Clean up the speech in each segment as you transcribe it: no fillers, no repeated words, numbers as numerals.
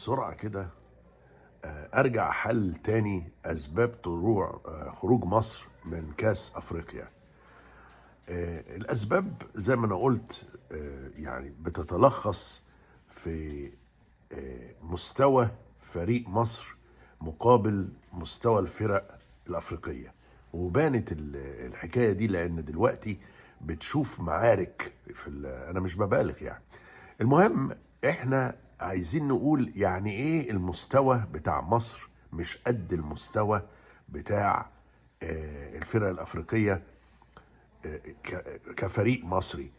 بسرعة كده ارجع حل تاني اسباب طلوع خروج مصر من كاس افريقيا. الاسباب زي ما انا قلت يعني بتتلخص في مستوى فريق مصر مقابل مستوى الفرق الافريقية، وبانت الحكاية دي لان دلوقتي بتشوف معارك في انا مش ببالغ يعني. المهم احنا عايزين نقول يعني ايه المستوى بتاع مصر مش قد المستوى بتاع الفرق الافريقية كفريق مصري.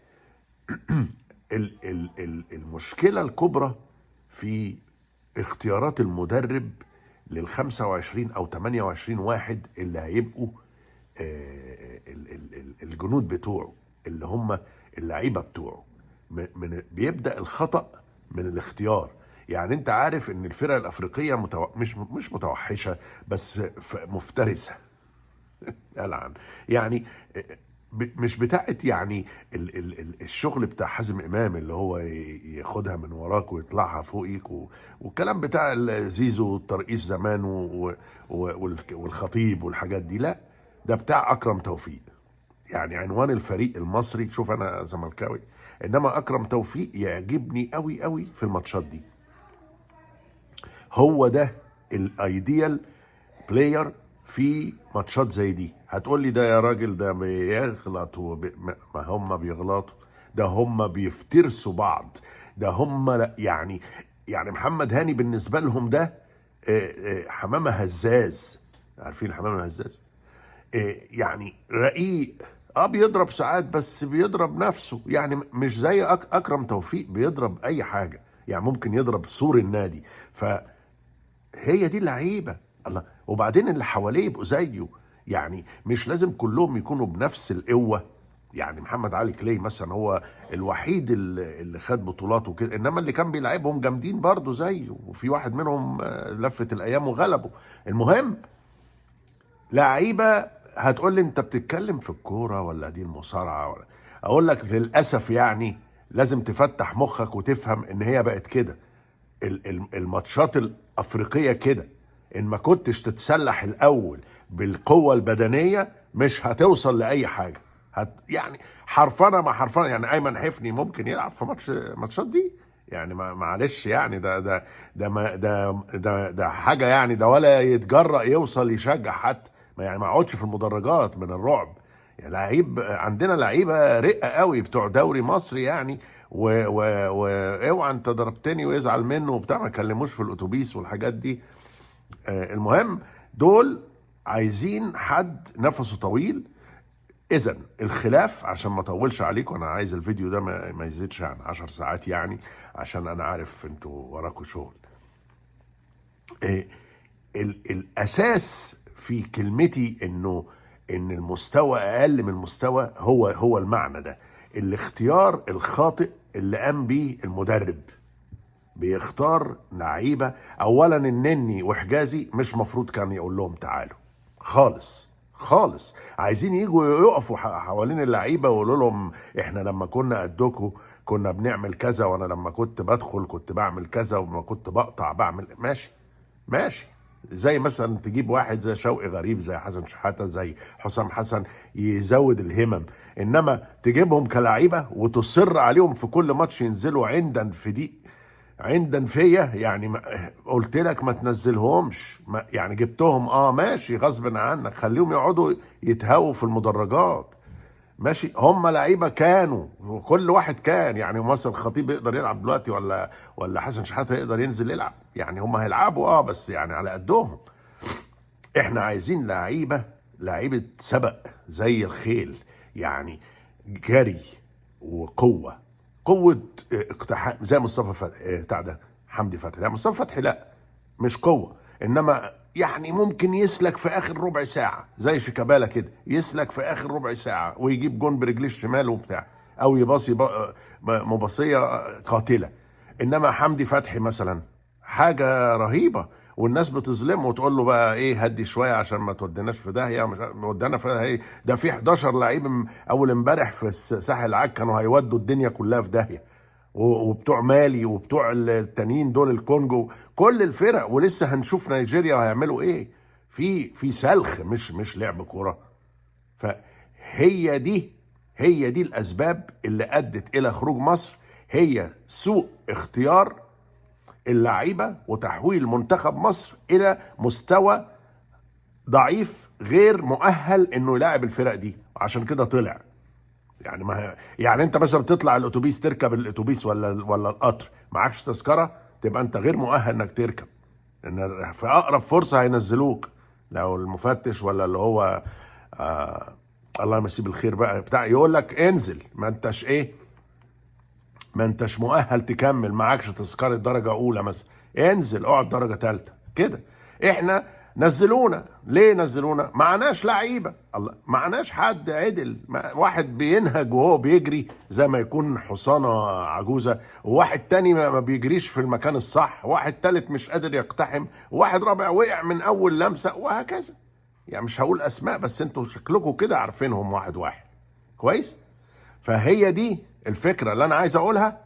المشكلة الكبرى في اختيارات المدرب لل 25 او 28 واحد اللي هيبقوا الجنود بتوعه اللي هم اللعيبة بتوعه. من بيبدا الخطا من الاختيار. يعني انت عارف ان الفرق الافريقية مش متوحشه بس مفترسة العن يعني، مش بتاعت يعني الشغل بتاع حازم امام اللي هو ياخدها من وراك ويطلعها فوقيك والكلام بتاع زيزو والترقيص زمان والخطيب والحاجات دي، لا ده بتاع اكرم توفيق. يعني عنوان الفريق المصري، شوف انا زملكاوي انما اكرم توفيق يعجبني قوي قوي في الماتشات دي. هو ده ال ideal player في ماتشات زي دي. هتقول لي ده يا راجل ده بيغلط ما هم بيغلطوا، ده هم بيفترسوا بعض، ده هم لا يعني محمد هاني بالنسبة لهم ده حمامة هزاز. عارفين حمامة هزاز؟ يعني رقيق، بيضرب ساعات بس بيضرب نفسه، يعني مش زي أكرم توفيق بيضرب أي حاجة، يعني ممكن يضرب سور النادي. فهي دي اللعيبة الله. وبعدين اللي حواليه يبقوا زيه، يعني مش لازم كلهم يكونوا بنفس القوة. يعني محمد علي كلاي مثلا هو الوحيد اللي خد بطولات وكده، انما اللي كان بيلعبهم جامدين برضه زيه، وفي واحد منهم لفت الايام وغلبه. المهم لعيبة. هتقول لي انت بتتكلم في الكورة ولا دي المصارعة ولا؟ اقول لك للاسف يعني لازم تفتح مخك وتفهم ان هي بقت كده. الماتشات الافريقية كده، ان ما كنتش تتسلح الاول بالقوة البدنية مش هتوصل لاي حاجة. يعني حرفنه ما حرفنه، يعني ايمن حفني ممكن يلعب في ماتشات دي يعني، معلش يعني ده ده ده ما ده ده ده حاجة يعني، ده ولا يتجرأ يوصل يشجع حتى، يعني ما يقعدش في المدرجات من الرعب. يعني لعيب، عندنا لعيبة رقه قوي بتوع دوري مصر يعني، واوعى انت ضربتني ويزعل منه وبتاع، ما كلموش في الاتوبيس والحاجات دي. المهم دول عايزين حد نفسه طويل. اذا الخلاف، عشان ما اطولش عليكم، انا عايز الفيديو ده ما يزيدش عن 10 ساعات يعني، عشان انا عارف انتوا وراكوا شغل. الاساس في كلمتي انه ان المستوى اقل من المستوى هو المعنى ده، الاختيار الخاطئ اللي قام بيه المدرب. بيختار لعيبة. اولا النني وحجازي مش مفروض كان يقول لهم تعالوا خالص خالص، عايزين يجوا يقفوا حوالين اللعيبة ويقولوا لهم احنا لما كنا قدكم كنا بنعمل كذا، وانا لما كنت بدخل كنت بعمل كذا، وما كنت بقطع بعمل. ماشي ماشي، زي مثلا تجيب واحد زي شوقي غريب، زي حسن شحاته، زي حسام حسن، يزود الهمم. انما تجيبهم كلاعيبه وتصر عليهم في كل ماتش ينزلوا عندا في دي عندا فيا، يعني قلت لك ما تنزلهمش، ما يعني جبتهم ماشي غصب عنك، خليهم يقعدوا يتهووا في المدرجات ماشي. هم لعيبة كانوا، وكل واحد كان يعني مثلا الخطيب يقدر يلعب دلوقتي ولا حسن شحاته يقدر ينزل يلعب، يعني هم هيلعبوا بس يعني على قدهم. احنا عايزين لعيبة سبق زي الخيل، يعني جري وقوه، قوة اقتحام زي مصطفى فتحي بتاع ده، حمدي فتحي. لا مصطفى فتحي لا مش قوة، انما يعني ممكن يسلك في اخر ربع ساعة زي شيكابالا كده، يسلك في اخر ربع ساعة ويجيب جون برجليه الشمال وبتاع، او يباصي مباصيه قاتله. انما حمدي فتحي مثلا حاجة رهيبة، والناس بتظلمه وتقول له بقى ايه هدي شوية عشان ما توديناش في داهية، مش ودانا في داهية. ده في 11 لعيب اول امبارح في ساحل العاج كانوا هيودوا الدنيا كلها في داهية، وبتوع مالي وبتوع التانيين دول الكونجو، كل الفرق. ولسه هنشوف نيجيريا هيعملوا ايه في سلخ، مش لعب كورة. فهي دي، هي دي الاسباب اللي ادت الى خروج مصر، هي سوء اختيار اللعيبة وتحويل منتخب مصر الى مستوى ضعيف غير مؤهل انه يلاعب الفرق دي، عشان كده طلع. يعني ما يعني انت مثلا بتطلع الاتوبيس، تركب الاتوبيس ولا القطر، معكش تذكره، تبقى انت غير مؤهل انك تركب، لان في اقرب فرصة هينزلوك لو المفتش ولا اللي هو الله يمسيه بالخير بقى بتاع يقول لك انزل، ما انتش ايه، ما انتش مؤهل تكمل، معكش تذكره درجه اولى مثلا، انزل اقعد درجه ثالثة كده. احنا نزلونا ليه؟ نزلونا معناش لعيبة، الله معناش حد عدل، واحد بينهج وهو بيجري زي ما يكون حصانه عجوزه، وواحد تاني ما بيجريش في المكان الصح، واحد تالت مش قادر يقتحم، واحد رابع وقع من اول لمسه، وهكذا. يعني مش هقول اسماء بس انتوا شكلكم كده عارفينهم واحد واحد كويس. فهي دي الفكرة اللي انا عايز اقولها،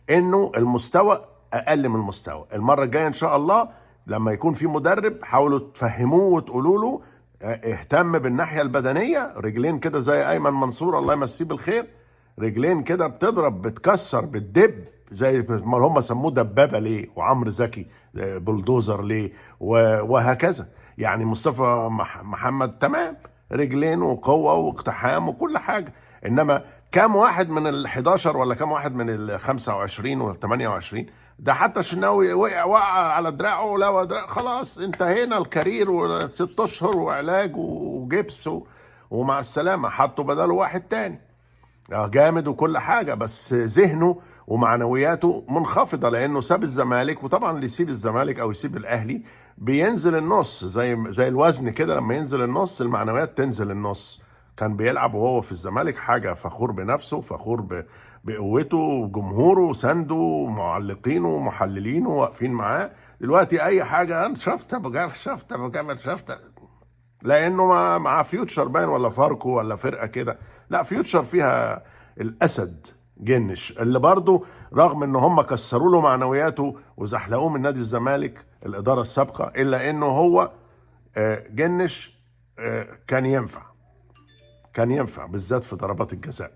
انه المستوى اقل من المستوى. المرة الجاية ان شاء الله لما يكون في مدرب حاولوا تفهموه وتقولوا له اهتم بالناحيه البدنية، رجلين كده زي ايمن منصور الله يمسيه بالخير، رجلين كده بتضرب بتكسر بتدب، زي ما هم سموه دبابة ليه، وعمرو زكي بلدوزر ليه، وهكذا. يعني مصطفى محمد تمام، رجلين وقوه واقتحام وكل حاجة، انما كام واحد من ال 11 ولا كام واحد من ال 25 ولا 28 ده، حتى الشناوي وقع على دراعه، لا دراع خلاص انتهينا ال career، وست اشهر وعلاج وجبس ومع السلامة، حطوا بداله واحد تاني جامد وكل حاجة، بس ذهنه ومعنوياته منخفضة لانه ساب الزمالك. وطبعا اللي يسيب الزمالك او يسيب الاهلي بينزل النص، زي الوزن كده، لما ينزل النص المعنويات تنزل النص. كان بيلعب وهو في الزمالك حاجة، فخور بنفسه، فخور بقوته وجمهوره وسنده ومعلقينه ومحللينه واقفين معاه. دلوقتي اي حاجة انا شفت ابو جبل، شفت ابو جبل، شفت، لانه مع فيوتشر باين ولا فاركو ولا فرقه كده، لا فيوتشر فيها الاسد جنش، اللي برضه رغم ان هم كسروا له معنوياته وزحلقوه من نادي الزمالك الادارة السابقة، الا انه هو جنش كان ينفع، كان ينفع بالذات في ضربات الجزاء.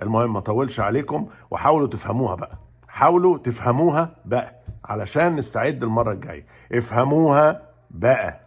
المهم ما اطولش عليكم، وحاولوا تفهموها بقى، حاولوا تفهموها بقى علشان نستعد المرة الجاية. افهموها بقى.